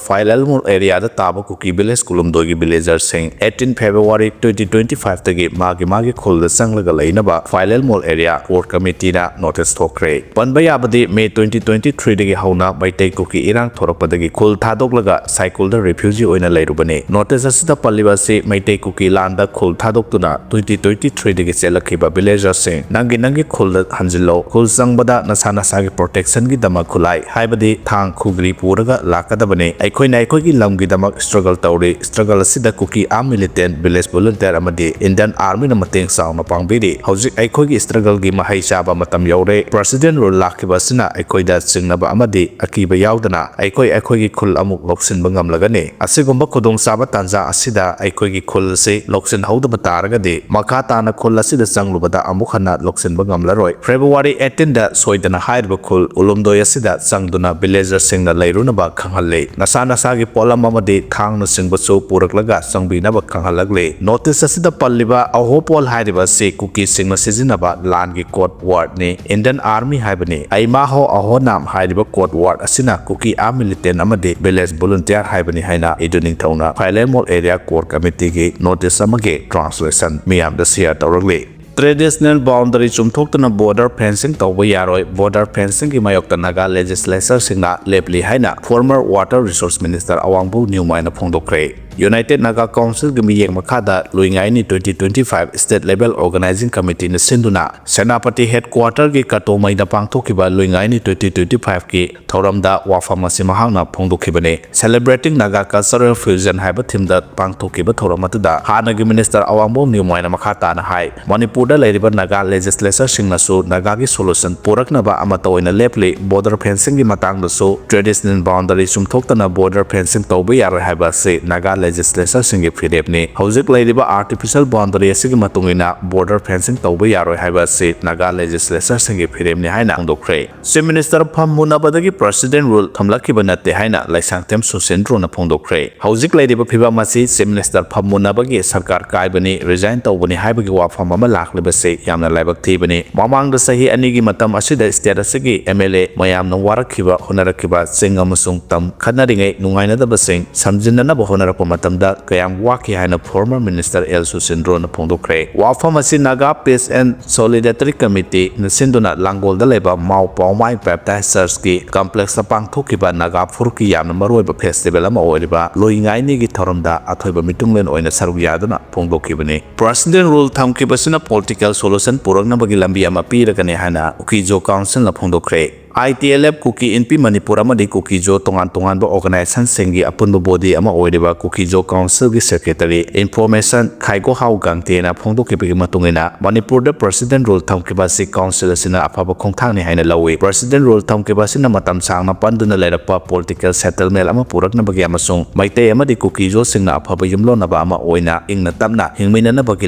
ꯐꯥꯏꯂꯦꯜꯃꯣꯜ ꯑꯦꯔꯤꯌꯥꯗ ꯇꯥꯕ ꯀꯨꯀꯤ village ꯀꯨꯂꯨꯝꯗꯣꯏꯒꯤ ꯚꯤꯂꯦꯖꯔꯁꯤꯡ eighteen February twenty twenty five ꯇꯒꯤ ꯃꯥꯒꯤ ꯃꯥꯒꯤ ꯈꯨꯜꯗ ꯆꯪꯂꯒ ꯂꯩꯅꯕ ꯐꯥꯏꯂꯦꯜꯃꯣꯜ ꯑꯦꯔꯤꯌꯥ ꯀꯣꯔ ꯀꯃꯤꯇꯤꯅ ꯅꯣꯇꯤꯁ ꯊꯣꯛꯈ꯭ꯔꯦ꯫ ꯄꯟꯕ ꯌꯥꯕꯗꯤ, ꯃꯦ twenty twenty three ꯗꯒꯤ ꯍꯧꯅ ꯃꯩꯇꯩ ꯀꯨꯀꯤ ꯏꯔꯥꯡ ꯊꯣꯔꯛꯄꯗꯒꯤ ꯈꯨꯜ ꯊꯥꯗꯣꯛꯂꯒ ꯁꯥꯏꯀꯨꯜꯗ ꯔꯤꯐ꯭ꯌꯨꯖꯤ ꯑꯣꯏꯅ ꯂꯩꯔꯨꯕꯅꯤ꯫ ꯅꯣꯇꯤꯁ ꯑꯁꯤꯗ ꯄꯜꯂꯤꯕ ꯑꯁꯤ ꯃꯩꯇꯩ ꯀꯨꯀꯤ ꯂꯥꯟꯗ ꯈꯨꯜ ꯊꯥꯗꯣꯛꯇꯨꯅ twenty twenty three ꯗꯒꯤ ꯆꯦꯜꯂꯛꯈꯤꯕ ꯚꯤꯂꯦꯖꯔꯁꯤꯡ, ꯅꯪꯒꯤ ꯅꯪꯒꯤ ꯈꯨꯜꯗ ꯍꯟꯖꯤꯜꯂꯣ꯫ ꯈꯨꯜ ꯆꯪꯕꯗ ꯅꯁꯥ ꯅꯁꯥꯒꯤ ꯄ꯭ꯔꯣꯇꯦꯛꯁꯟꯒꯤꯗꯃꯛ ꯈꯨꯠꯂꯥꯏ, ꯍꯥꯏꯕꯗꯤ ꯊꯥꯡ, ꯈꯨꯒ꯭ꯔꯤ ꯄꯨꯔꯒ ꯂꯥꯛꯀꯗꯕꯅꯤ꯫ ꯑꯩꯈꯣꯏꯅ ꯑꯩꯈꯣꯏꯒꯤ ꯂꯝꯒꯤꯗꯃꯛ ꯁ꯭ꯇ꯭ꯔꯒꯜ ꯇꯧꯔꯤ꯫ ꯁ꯭ꯇ꯭ꯔꯒꯜ ꯑꯁꯤꯗ ꯀꯨꯀꯤ ꯑꯥꯔꯝ ꯃꯤꯂꯤꯇꯦꯟ, ꯚꯤꯂꯦꯖ ꯚꯣꯂꯨꯟꯇꯤꯌꯔ ꯑꯃꯗꯤ ꯏꯟꯗꯤꯌꯟ ꯑꯥꯔꯃꯤꯅ ꯃꯇꯦꯡ ꯆꯥꯎꯅ ꯄꯥꯡꯕꯤꯔꯤ꯫ ꯍꯧꯖꯤꯛ ꯑꯩꯈꯣꯏꯒꯤ ꯁ꯭ꯇ꯭ꯔꯒꯜꯒꯤ ꯃꯍꯩ ꯆꯥꯕ ꯃꯇꯝ ꯌꯧꯔꯦ꯫ ꯄ꯭ꯔꯦꯁꯤꯗꯦꯟ ꯔꯨꯜ ꯂꯥꯛꯈꯤꯕ ꯑꯁꯤꯅ ꯑꯩꯈꯣꯏꯗ ꯆꯤꯡꯅꯕ ꯑꯃꯗꯤ ꯑꯀꯤꯕ ꯌꯥꯎꯗꯅ ꯑꯩꯈꯣꯏ ꯑꯩꯈꯣꯏꯒꯤ ꯈꯨꯜ ꯑꯃꯨꯛ ꯂꯧꯁꯤꯟꯕ ꯉꯝꯂꯒꯅꯤ꯫ ꯑꯁꯤꯒꯨꯝꯕ ꯈꯨꯗꯣꯡꯆꯥꯕ ꯇꯥꯟꯖꯥ ꯑꯁꯤꯗ ꯑꯩꯈꯣꯏꯒꯤ ꯈꯨꯜ ꯑꯁꯤ ꯂꯧꯁꯤꯟꯍꯧꯗꯕ ꯇꯥꯔꯒꯗꯤ, ꯃꯈꯥ ꯇꯥꯅ ꯈꯨꯜ ꯑꯁꯤꯗ ꯆꯪꯂꯨꯕꯗ ꯑꯃꯨꯛ ꯍꯟꯅ ꯂꯧꯁꯤꯟꯕ ꯉꯝꯂꯔꯣꯏ꯫ February eighteen ꯗ ꯁꯣꯏꯗꯅ ꯍꯥꯏꯔꯤꯕ ꯈꯨꯜ ꯎꯂꯨꯝꯗꯣꯏ ꯑꯁꯤꯗ ꯆꯪꯗꯨꯅ ꯚꯤꯂꯦꯖꯔꯁꯤꯡꯅ ꯂꯩꯔꯨꯅꯕ ꯈꯪꯍꯜꯂꯤ꯫ ꯅꯁꯥ ꯅꯁꯥꯒꯤ ꯄꯣꯠꯂꯝ ꯑꯃꯗꯤ ꯊꯥꯡꯅꯆꯤꯡꯕꯁꯨ ꯄꯨꯔꯛꯂꯒ ꯆꯪꯕꯤꯅꯕ ꯈꯪꯍꯜꯂꯛꯂꯤ꯫ ꯅꯣꯇꯤꯁ ꯑꯁꯤꯗ ꯄꯜꯂꯤꯕ ꯑꯍꯣꯄꯣꯜ ꯍꯥꯏꯔꯤꯕ ꯑꯁꯤ ꯀꯨꯀꯤꯁꯤꯡꯅ ꯁꯤꯖꯤꯟꯅꯕ ꯂꯥꯟꯒꯤ ꯀꯣꯗ ꯋꯥꯔꯗꯅꯤ꯫ ꯏꯟꯗꯤꯌꯟ ꯑꯥꯔꯃꯤ ꯍꯥꯏꯕꯅꯤ꯫ ꯑꯩꯃꯥꯍꯣ ꯑꯍꯣꯅꯥꯝ ꯍꯥꯏꯔꯤꯕ ꯀꯣꯗ ꯋꯥꯔꯗ ꯑꯁꯤꯅ ꯀꯨꯀꯤ ꯑꯥꯔꯝ ꯃꯤꯂꯤꯇꯦꯟ ꯑꯃꯗꯤ ꯚꯤꯂꯦꯖ ꯚꯣꯂꯨꯟꯇꯤꯌꯔ ꯍꯥꯏꯕꯅꯤ ꯍꯥꯏꯅ ꯏꯗꯨ ꯅꯤꯡꯊꯧꯅ ꯐꯥꯏꯂꯦꯃꯣꯜ ꯑꯦꯔꯤꯌꯥ ꯀꯣꯔ ꯀꯃꯤꯇꯤꯒꯤ ꯅꯣꯇꯤꯁ ꯑꯃꯒꯤ ꯇ꯭ꯔꯥꯟꯁꯂꯦꯁꯟ ꯃꯤꯌꯥꯝꯗ ꯁꯤꯌꯔ ꯇꯧꯔꯛꯂꯤ꯫ ꯇ꯭ꯔꯦꯗꯤꯁꯅꯦꯜ ꯕꯥꯎꯟꯗꯔꯤ ꯆꯨꯝꯊꯣꯛꯇꯨꯅ ꯕꯣꯔꯗꯔ ꯐꯦꯟꯁꯤꯡ ꯇꯧꯕ ꯌꯥꯔꯣꯏ꯫ ꯕꯣꯔꯗꯔ ꯐꯦꯟꯁꯤꯡꯒꯤ ꯃꯥꯌꯣꯛꯇ ꯅꯥꯒꯥ ꯂꯦꯖꯤꯁꯂꯦꯆꯔꯁꯤꯡꯅ ꯂꯦꯞꯂꯤ ꯍꯥꯏꯅ former water resources minister Awangbow ꯅ꯭ꯌꯨꯃꯥꯏꯅ ꯐꯣꯡꯗꯣꯛꯈ꯭ꯔꯦ꯫ ꯌꯨꯅꯥꯏꯇꯦꯗ ꯅꯥꯒꯥ ꯀꯥꯎꯟꯁꯤꯜꯒꯤ ꯃꯤꯠꯌꯦꯡ ꯃꯈꯥꯗ ꯂꯨꯏꯉꯥꯏꯅꯤ twenty twenty five state level organising ꯀꯃꯤꯇꯤꯅ ꯁꯤꯟꯗꯨꯅ ꯁꯦꯅꯥꯄꯇꯤ ꯍꯦꯗꯀ꯭ꯋꯥꯇꯔꯒꯤ ꯀꯇꯣꯃꯩꯗ ꯄꯥꯡꯊꯣꯛꯈꯤꯕ ꯂꯨꯏꯉꯥꯏꯅꯤ twenty twenty five ꯀꯤ ꯊꯧꯔꯝꯗ ꯋꯥꯐꯝ ꯑꯁꯤ ꯃꯍꯥꯛꯅ ꯐꯣꯡꯗꯣꯛꯈꯤꯕꯅꯤ꯫ Celebrating Naga Cultural Fusion ꯍꯥꯏꯕ ꯊꯤꯝꯗ ꯄꯥꯡꯊꯣꯛꯈꯤꯕ ꯊꯧꯔꯝ ꯑꯗꯨꯗ ꯍꯥꯟꯅꯒꯤ ꯃꯤꯅꯤꯁꯇꯔ ꯑꯋꯥꯡꯕꯧ ꯅ꯭ꯌꯨꯃꯥꯏꯅ ꯃꯈꯥ ꯇꯥꯅ ꯍꯥꯏ, ꯃꯅꯤꯄꯨꯔꯗ ꯂꯩꯔꯤꯕ ꯅꯥꯒꯥ ꯂꯦꯖꯤꯁꯂꯦꯆꯔꯁꯤꯡꯅꯁꯨ ꯅꯥꯒꯥꯒꯤ ꯁꯣꯂꯨꯁꯟ ꯄꯨꯔꯛꯅꯕ ꯑꯃꯠꯇ ꯑꯣꯏꯅ ꯂꯦꯞꯂꯤ꯫ ꯕꯣꯔꯗꯔ ꯐꯦꯟꯁꯤꯡꯒꯤ ꯃꯇꯥꯡꯗꯁꯨ ꯇ꯭ꯔꯦꯗꯤꯁꯅꯦꯜ ꯕꯥꯎꯟꯗꯔꯤ ꯆꯨꯝꯊꯣꯛꯇꯅ ꯕꯣꯔꯗꯔ ꯐꯦꯟꯁꯤꯡ ꯇꯧꯕ ꯌꯥꯔꯣꯏ ꯍꯥꯏꯕ ꯑꯁꯤ ꯅꯥꯒꯥ ꯂꯦꯖꯤꯁꯂꯦꯆꯔꯁꯤꯡꯒꯤ ꯐꯤꯔꯦꯞꯅꯤ꯫ ꯍꯧꯖꯤꯛ ꯂꯩꯔꯤꯕ ꯑꯥꯔꯇꯤꯐꯤꯁꯤꯌꯦꯜ ꯕꯥꯎꯟꯗꯔꯤ ꯑꯁꯤꯒꯤ ꯃꯇꯨꯡ ꯏꯟꯅ ꯕꯣꯔꯗꯔ ꯐꯦꯟꯁꯤꯡ ꯇꯧꯕ ꯌꯥꯔꯣꯏ ꯍꯥꯏꯕ ꯑꯁꯤ ꯅꯥꯒꯥ ꯂꯦꯖꯤꯁꯂꯦꯆꯔꯁꯤꯡꯒꯤ ꯐꯤꯔꯦꯞꯅꯤ ꯍꯥꯏꯅ ꯐꯣꯡꯗꯣꯛꯈ꯭ꯔꯦ꯫ ꯆꯤꯐ ꯃꯤꯅꯤꯁꯇꯔ ꯐꯝ ꯃꯨꯟꯅꯕꯗꯒꯤ ꯄ꯭ꯔꯦꯁꯤꯗꯦꯟ ꯔꯨꯜ ꯊꯝꯂꯛꯈꯤꯕ ꯅꯠꯇꯦ ꯍꯥꯏꯅ ꯂꯩꯁꯥꯡꯊꯦꯝ ꯁꯨꯁꯤꯟꯗ꯭ꯔꯣꯅ ꯐꯣꯡꯗꯣꯛꯈ꯭ꯔꯦ꯫ ꯍꯧꯖꯤꯛ ꯂꯩꯔꯤꯕ ꯐꯤꯕꯝ ꯑꯁꯤ ꯆꯤꯐ ꯃꯤꯅꯤꯁꯇꯔ ꯐꯝ ꯃꯨꯟꯅꯕꯒꯤ ꯁꯔꯀꯥꯔ ꯀꯥꯏꯕꯅꯤ, ꯔꯤꯖꯥꯏꯟ ꯇꯧꯕꯅꯤ ꯍꯥꯏꯕꯒꯤ ꯋꯥꯐꯝ ꯑꯃ ꯂꯥꯛꯂꯤꯕꯁꯤ ꯌꯥꯝꯅ ꯂꯥꯏꯕꯛ ꯊꯤꯕꯅꯤ꯫ ꯃꯃꯥꯡꯗ ꯆꯍꯤ ꯑꯅꯤꯒꯤ ꯃꯇꯝ ꯑꯁꯤꯗ ꯁ꯭ꯇꯦꯠ ꯑꯁꯤꯒꯤ ꯑꯦꯝ ꯑꯦꯜ ꯑꯦ ꯃꯌꯥꯝꯅ ꯋꯥꯔꯛꯈꯤꯕ, ꯍꯣꯠꯅꯔꯛꯈꯤꯕ, ꯆꯤꯡ ꯑꯃꯁꯨꯡ ꯇꯝ ꯈꯠꯅꯔꯤꯉꯩ ꯅꯨꯡꯉꯥꯏꯅꯗꯕꯁꯤꯡ ꯁꯝꯖꯤꯟꯅꯅꯕ ꯍꯣꯠꯅꯔꯛꯄ ꯃꯇꯝꯗ ꯀꯌꯥꯝ ꯋꯥꯈꯤ ꯍꯥꯏꯅ ꯐꯣꯔꯃꯔ ꯃꯤꯅꯤꯁꯇꯔ ꯑꯦꯜ ꯁꯨꯁꯤꯟꯗ꯭ꯔꯣꯅ ꯐꯣꯡꯗꯣꯛꯈ꯭ꯔꯦ꯫ ꯋꯥꯐꯝ ꯑꯁꯤ ꯅꯥꯒꯥ ꯄꯤꯁ ꯑꯦꯟ ꯁꯣꯂꯤꯗꯦꯔꯤꯇꯤ ꯀꯃꯤꯇꯤꯅ ꯁꯤꯟꯗꯨꯅ ꯂꯥꯡꯒꯣꯜꯗ ꯂꯩꯕ ꯃꯥꯎ ꯄꯥꯎꯃꯥꯏ ꯕꯦꯞꯇꯥꯏꯁ ꯆꯔꯆꯀꯤ ꯀꯝꯄ꯭ꯂꯦꯛꯁꯇ ꯄꯥꯡꯊꯣꯛꯈꯤꯕ ꯅꯥꯒꯥ ꯐꯨꯔꯨꯞꯀꯤ ꯌꯥꯝꯅ ꯃꯔꯨꯑꯣꯏꯕ ꯐꯦꯁꯇꯤꯚꯦꯜ ꯑꯃ ꯑꯣꯏꯔꯤꯕ ꯂꯣꯏꯉꯥꯏꯅꯤꯒꯤ ꯊꯧꯔꯝꯗ ꯑꯊꯣꯏꯕ ꯃꯤꯇꯨꯡꯂꯦꯟ ꯑꯣꯏꯅ ꯁꯔꯨꯛ ꯌꯥꯗꯨꯅ ꯐꯣꯡꯗꯣꯛꯈꯤꯕꯅꯤ꯫ ꯄ꯭ꯔꯦꯁꯤꯗꯦꯟ ꯔꯨꯜ ꯊꯝꯈꯤꯕꯁꯤꯅ ꯄꯣꯂꯤꯇꯤꯀꯦꯜ ꯁꯣꯂꯨꯁꯟ ꯄꯨꯔꯛꯅꯕꯒꯤ ꯂꯝꯕꯤ ꯑꯃ ꯄꯤꯔꯒꯅꯤ ꯍꯥꯏꯅ ꯀꯨꯀꯤꯖꯣ ꯀꯥꯎꯟꯁꯤꯜꯅ ꯐꯣꯡꯗꯣꯛꯈ꯭ꯔꯦ꯫ ꯑꯥꯏ ꯇꯤ ꯑꯦꯜ ꯑꯦꯐ, ꯀꯨꯀꯤ ꯏꯟꯄꯤ ꯃꯅꯤꯄꯨꯔ ꯑꯃꯗꯤ ꯀꯨꯀꯤꯖꯣ ꯇꯣꯉꯥꯟ ꯇꯣꯉꯥꯟꯕ ꯑꯣꯔꯒꯅꯥꯏꯖꯦꯁꯟꯁꯤꯡꯒꯤ ꯑꯄꯨꯟꯕ ꯕꯣꯗꯤ ꯑꯃ ꯑꯣꯏꯔꯤꯕ ꯀꯨꯀꯤꯖꯣ ꯀꯥꯎꯟꯁꯤꯜꯒꯤ ꯁꯦꯀ꯭ꯔꯦꯇꯔꯤ ꯏꯟꯐꯣꯔꯃꯦꯁꯟ ꯈꯥꯏꯒꯣꯍꯥꯎ ꯒꯥꯡꯇꯦꯅ ꯐꯣꯡꯗꯣꯛꯈꯤꯕꯒꯤ ꯃꯇꯨꯡ ꯏꯟꯅ, ꯃꯅꯤꯄꯨꯔꯗ ꯄ꯭ꯔꯦꯁꯤꯗꯦꯟ ꯔꯨꯜ ꯊꯝꯈꯤꯕ ꯑꯁꯤ ꯀꯥꯎꯟꯁꯤꯜ ꯑꯁꯤꯅ ꯑꯐꯕ ꯈꯣꯡꯊꯥꯡꯅꯤ ꯍꯥꯏꯅ ꯂꯧꯏ꯫ ꯄ꯭ꯔꯦꯁꯤꯗꯦꯟ ꯔꯨꯜ ꯊꯝꯈꯤꯕ ꯑꯁꯤꯅ ꯃꯇꯝ ꯁꯥꯡꯅ ꯄꯟꯗꯨꯅ ꯂꯩꯔꯛꯄ ꯄꯣꯂꯤꯇꯤꯀꯦꯜ ꯁꯦꯇꯜꯃꯦꯟ ꯑꯃ ꯄꯨꯔꯛꯅꯕꯒꯤ ꯑꯃꯁꯨꯡ ꯃꯩꯇꯩ ꯑꯃꯗꯤ ꯀꯨꯀꯤꯖꯣꯁꯤꯡꯅ ꯑꯐꯕ ꯌꯨꯝꯂꯣꯟꯅꯕ ꯑꯃ ꯑꯣꯏꯅ ꯏꯪꯅ ꯇꯞꯅ ꯍꯤꯡꯃꯤꯟꯅꯅꯕꯒꯤ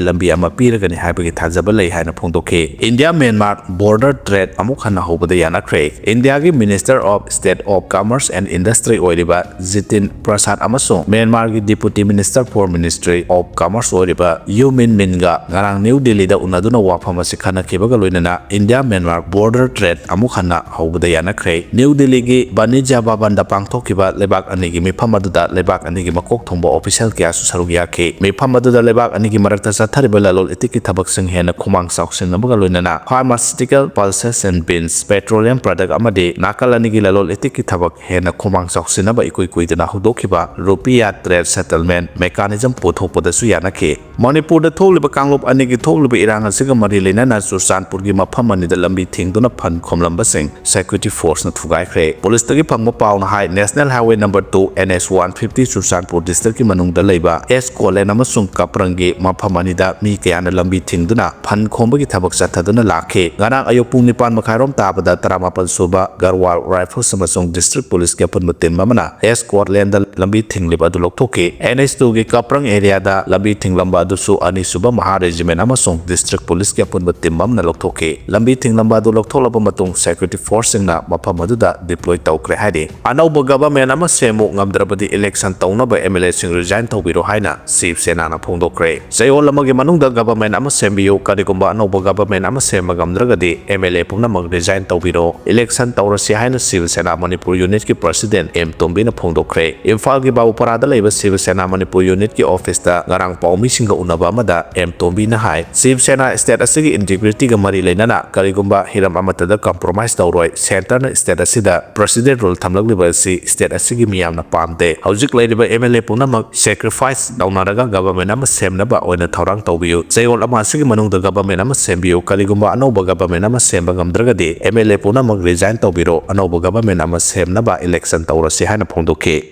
ꯂꯝꯕꯤ ꯑꯃ ꯄꯤꯔꯒꯅꯤ ꯍꯥꯏꯕꯒꯤ ꯊꯥꯖꯕ ꯂꯩ ꯍꯥꯏꯅ ꯐꯣꯡꯗꯣꯛꯈꯤ꯫ ꯏꯟꯗꯤꯌꯥ ꯃ꯭ꯌꯥꯟꯃꯥꯔ ꯕꯣꯔꯗꯔ ꯇ꯭ꯔꯦꯗ ꯑꯃꯨꯛ ꯍꯟꯅ ꯍꯧꯕꯗ ꯌꯥꯅꯈ꯭ꯔꯦ꯫ ꯏꯟꯗꯤꯌꯥꯒꯤ Minister of State of Commerce and Industry ꯑꯣꯏꯔꯤꯕ ꯖꯤꯇꯤꯟ ꯄ꯭ꯔꯁꯥꯗ ꯑꯃꯁꯨꯡ ꯃ꯭ꯌꯥꯟꯃꯥꯔꯒꯤ Deputy Minister for Ministry of Commerce ꯑꯣꯏꯔꯤꯕ ꯌꯨ ꯃꯤꯟ ꯃꯤꯟꯒ ꯉꯔꯥꯡ ꯅ꯭ꯌꯨ ꯗꯤꯜꯂꯤꯗ ꯎꯅꯗꯨꯅ ꯋꯥꯐꯝ ꯑꯁꯤ ꯈꯟꯅꯈꯤꯕꯒ ꯂꯣꯏꯅꯅ ꯏꯟꯗꯤꯌꯥ ꯃ꯭ꯌꯥꯟꯃꯥꯔ ꯕꯣꯔꯗꯔ ꯇ꯭ꯔꯦꯗ ꯑꯃꯨꯛ ꯍꯟꯅ ꯍꯧꯕꯗ ꯌꯥꯅꯈ꯭ꯔꯦ꯫ ꯅ꯭ꯌꯨ ꯗꯤꯜꯂꯤꯒꯤ ꯕꯥꯅꯤꯖ꯭ꯌ ꯚꯕꯟꯗ ꯄꯥꯡꯊꯣꯛꯈꯤꯕ ꯂꯩꯕꯥꯛ ꯑꯅꯤꯒꯤ ꯃꯤꯐꯝ ꯑꯗꯨꯗ ꯂꯩꯕꯥꯛ ꯑꯅꯤꯒꯤ ꯃꯀꯣꯛ ꯊꯣꯡꯕ ꯑꯣꯐꯤꯁꯤꯌꯦꯜ ꯀꯌꯥꯁꯨ ꯁꯔꯨꯛ ꯌꯥꯈꯤ꯫ ꯃꯤꯐꯝ ꯑꯗꯨꯗ ꯂꯩꯕꯥꯛ ꯑꯅꯤꯒꯤ ꯃꯔꯛꯇ ꯆꯠꯊꯔꯤꯕ ꯂꯂꯣꯟ ꯏꯇꯤꯛꯀꯤ ꯊꯕꯛꯁꯤꯡ ꯍꯦꯟꯅ ꯈꯨꯃꯥꯡ ꯆꯥꯎꯁꯤꯟꯅꯕꯒ ꯂꯣꯏꯅꯅ pharmaceutical pulses and beans, petroleum product ꯑꯃꯗꯤ ꯅꯥꯀꯜ ꯑꯅꯤꯒꯤ ꯂꯂꯣꯟ ꯏꯇꯤꯛꯀꯤ ꯊꯕꯛ ꯍꯦꯟꯅ ꯈꯨꯃꯥꯡ ꯆꯥꯎꯁꯤꯟꯅꯕ ꯏꯀꯨꯏ ꯀꯨꯏꯗꯅ ꯍꯧꯗꯣꯛꯈꯤꯕ ꯔꯨꯄꯤꯌꯥ ꯇ꯭ꯔꯦꯗ ꯁꯦꯇꯜꯃꯦꯟ ꯃꯦꯀꯥꯅꯤꯖꯝ ꯄꯨꯊꯣꯛꯄꯗꯁꯨ ꯌꯥꯅꯈꯤ꯫ ꯃꯅꯤꯄꯨꯔꯗ ꯊꯣꯛꯂꯤꯕ ꯀꯥꯡꯂꯨꯞ ꯑꯅꯤꯒꯤ ꯊꯣꯛꯂꯤꯕ ꯏꯔꯥꯡ ꯑꯁꯤꯒ ꯃꯔꯤ ꯂꯩꯅꯅ ꯆꯨꯔꯆꯥꯟꯄꯨꯔꯒꯤ ꯃꯐꯝ ꯑꯅꯤꯗ ꯂꯝꯕꯤ ꯊꯤꯡꯗꯨꯅ ꯐꯟ ꯈꯣꯝꯂꯝꯕꯁꯤꯡ security forceꯅ ꯊꯨꯒꯥꯏꯈ꯭ꯔꯦ꯫ ꯄꯨꯂꯤꯁꯇꯒꯤ ꯐꯪꯕ ꯄꯥꯎꯅ ꯍꯥꯏ, National Highway number two N H one fifty Churachandpur districtꯀꯤ ꯃꯅꯨꯡꯗ ꯂꯩꯕ ꯑꯦꯁ ꯀꯣꯠꯂꯦꯟ ꯑꯃꯁꯨꯡ ꯀꯄ꯭ꯔꯪꯒꯤ ꯃꯐꯝ ꯑꯅꯤꯗ ꯃꯤ ꯀꯌꯥꯅ ꯂꯝꯕꯤ ꯊꯤꯡꯗꯨꯅ ꯐꯟ ꯈꯣꯝꯕꯒꯤ ꯊꯕꯛ ꯆꯠꯊꯗꯨꯅ ꯂꯥꯛꯈꯤ꯫ ꯉꯔꯥꯡ ꯑꯌꯨꯛ ꯄꯨꯡ ꯅꯤꯄꯥꯟ ꯃꯈꯥꯏꯔꯣꯝ ꯇꯥꯕꯗ ꯇꯔꯥꯃꯥꯄꯟ ꯁꯨꯕ ꯒꯔꯋꯥꯜ ꯔꯥꯏꯐꯜꯁ ꯑꯃꯁꯨꯡ district ꯄꯨꯂꯤꯁꯀꯤ ꯑꯄꯨꯟꯕ ꯇꯤꯝ ꯑꯃꯅ ꯑꯦꯁ ꯀꯣꯠꯂꯦꯟꯗ ꯂꯝꯕꯤ ꯊꯤꯡꯂꯤꯕ ꯑꯗꯨ ꯂꯧꯊꯣꯛꯈꯤ꯫ ꯑꯦꯟ ꯑꯩꯆ ꯇꯨꯒꯤ ꯀꯥꯄ꯭ꯔꯪ ꯑꯦꯔꯤꯌꯥꯗ ꯂꯝꯕꯤ ꯊꯤꯡꯂꯝꯕ ꯑꯗꯨꯁꯨ ꯑꯅꯤꯁꯨꯕ ꯃꯍꯥ ꯔꯦꯖꯤꯃꯦꯟ ꯑꯃꯁꯨꯡ ꯗꯤꯁꯇ꯭ꯔꯤꯛ ꯄꯨꯂꯤꯁꯀꯤ ꯑꯄꯨꯟꯕ ꯇꯤꯝ ꯑꯃꯅ ꯂꯧꯊꯣꯛꯈꯤ꯫ ꯂꯝꯕꯤ ꯊꯤꯡꯂꯝꯕ ꯑꯗꯨ ꯂꯧꯊꯣꯛꯂꯕ ꯃꯇꯨꯡ ꯁꯦꯀ꯭ꯌꯨꯔꯤꯇꯤ ꯐꯣꯔꯁꯁꯤꯡꯅ ꯃꯐꯝ ꯑꯗꯨꯗ ꯗꯤꯄ꯭ꯂꯣꯏ ꯇꯧꯈ꯭ꯔꯦ ꯍꯥꯏꯔꯤ꯫ ꯑꯅꯧꯕ ꯒꯚꯔꯟꯃꯦꯟ ꯑꯃ ꯁꯦꯝꯃꯨ, ꯉꯝꯗ꯭ꯔꯕꯗꯤ ꯏꯂꯦꯛꯁꯟ ꯇꯧꯅꯕ ꯑꯦꯝ ꯑꯦꯜ ꯑꯦꯁꯤꯡ ꯔꯤꯖꯥꯏꯟ ꯇꯧꯕꯤꯔꯣ ꯍꯥꯏꯅ ꯁꯤꯕ ꯁꯦꯅꯥꯅ ꯐꯣꯡꯗꯣꯛꯈ꯭ꯔꯦ꯫ ꯆꯌꯣꯜ ꯑꯃꯒꯤ ꯃꯅꯨꯡꯗ ꯒꯚꯔꯟꯃꯦꯟ ꯑꯃ ꯁꯦꯝꯕꯤꯌꯨ, ꯀꯔꯤꯒꯨꯝꯕ ꯑꯅꯧꯕ ꯒꯚꯔꯟꯃꯦꯟ ꯑꯃ ꯁꯦꯝꯕ ꯉꯝꯗ꯭ꯔꯒꯗꯤ ꯑꯦꯝ ꯑꯦꯜ ꯑꯦ ꯄꯨꯝꯅꯃꯛ ꯔꯤꯖꯥꯏꯟ ꯇꯧꯕꯤꯔꯣ, ꯏꯂꯦꯛꯁꯟ ꯇꯧꯔꯁꯤ ꯍꯥꯏꯅ ꯁꯤꯕ ꯁꯦꯅꯥ ꯃꯅꯤꯄꯨꯔ ꯌꯨꯅꯤꯠꯀꯤ ꯄ꯭ꯔꯁꯤꯗꯦꯟ ꯑꯦꯝ ꯇꯣꯝꯕꯤꯅ ꯐꯣꯡꯗꯣꯛꯈ꯭ꯔꯦ꯫ ꯏꯝꯐꯥꯜꯒꯤ ꯕꯥꯕꯨꯄꯥꯔꯥꯗ ꯂꯩꯕ ꯁꯤꯕ ꯁꯦꯅꯥ ꯃꯅꯤꯄꯨꯔ ꯌꯨꯅꯤꯠꯀꯤ ꯑꯣꯐꯤꯁꯇ ꯉꯔꯥꯡ ꯄꯥꯎꯃꯤꯁꯤꯡꯒ ꯎꯅꯕ ꯑꯃꯗ ꯑꯦꯝ ꯇꯣꯝꯕꯤꯅ ꯍꯥꯏ, ꯁꯤꯕ ꯁꯦꯅꯥ ꯁ꯭ꯇꯦꯠ ꯑꯁꯤꯒꯤ ꯏꯟꯇꯤꯒ꯭ꯔꯤꯇꯤꯒ ꯃꯔꯤ ꯂꯩꯅꯅ ꯀꯔꯤꯒꯨꯝꯕ ꯍꯤꯔꯝ ꯑꯃꯠꯇꯗ ꯀꯝꯄ꯭ꯔꯣꯃꯥꯏꯁ ꯇꯧꯔꯣꯏ꯫ ꯁꯦꯟꯇꯔꯅ ꯁ꯭ꯇꯦꯠ ꯑꯁꯤꯗ ꯄ꯭ꯔꯁꯤꯗꯦꯟ ꯔꯨꯜ ꯊꯝꯂꯛꯂꯤꯕ ꯑꯁꯤ ꯁ꯭ꯇꯦꯠ ꯑꯁꯤꯒꯤ ꯃꯤꯌꯥꯝꯅ ꯄꯥꯝꯗꯦ꯫ ꯍꯧꯖꯤꯛ ꯂꯩꯔꯤꯕ ꯑꯦꯝ ꯑꯦꯜ ꯑꯦ ꯄꯨꯝꯅꯃꯛ ꯁꯦꯀ꯭ꯔꯤꯐꯥꯏꯁ ꯇꯧꯅꯔꯒ ꯒꯚꯔꯟꯃꯦꯟ ꯑꯃ ꯁꯦꯝꯅꯕ ꯑꯣꯏꯅ ꯊꯧꯔꯥꯡ ꯇꯧꯕꯤꯌꯨ꯫ ꯆꯌꯣꯜ ꯑꯃ ꯑꯁꯤꯒꯤ ꯃꯅꯨꯡꯗ ꯒꯚꯔꯟꯃꯦꯟ ꯑꯃ ꯁꯦꯝꯕꯤꯌꯨ꯫ ꯀꯔꯤꯒꯨꯝꯕ ꯑꯅꯧꯕ ꯒꯚꯔꯟꯃꯦꯟ ꯑꯃ ꯁꯦꯝꯕ ꯉꯝꯗ꯭ꯔꯒꯗꯤ ꯑꯦꯝ ꯑꯦꯜ ꯑꯦ ꯄꯨꯝꯅꯃꯛ ꯔꯤꯖꯥꯏꯟ ꯇꯧꯕꯤꯔꯣ꯫ ꯑꯅꯧꯕ ꯒꯚꯔꯟꯃꯦꯟ ꯑꯃ ꯁꯦꯝꯅꯕ ꯏꯂꯦꯛꯁꯟ ꯇꯧꯔꯁꯤ ꯍꯥꯏꯅ ꯐꯣꯡꯗꯣꯛꯈꯤ꯫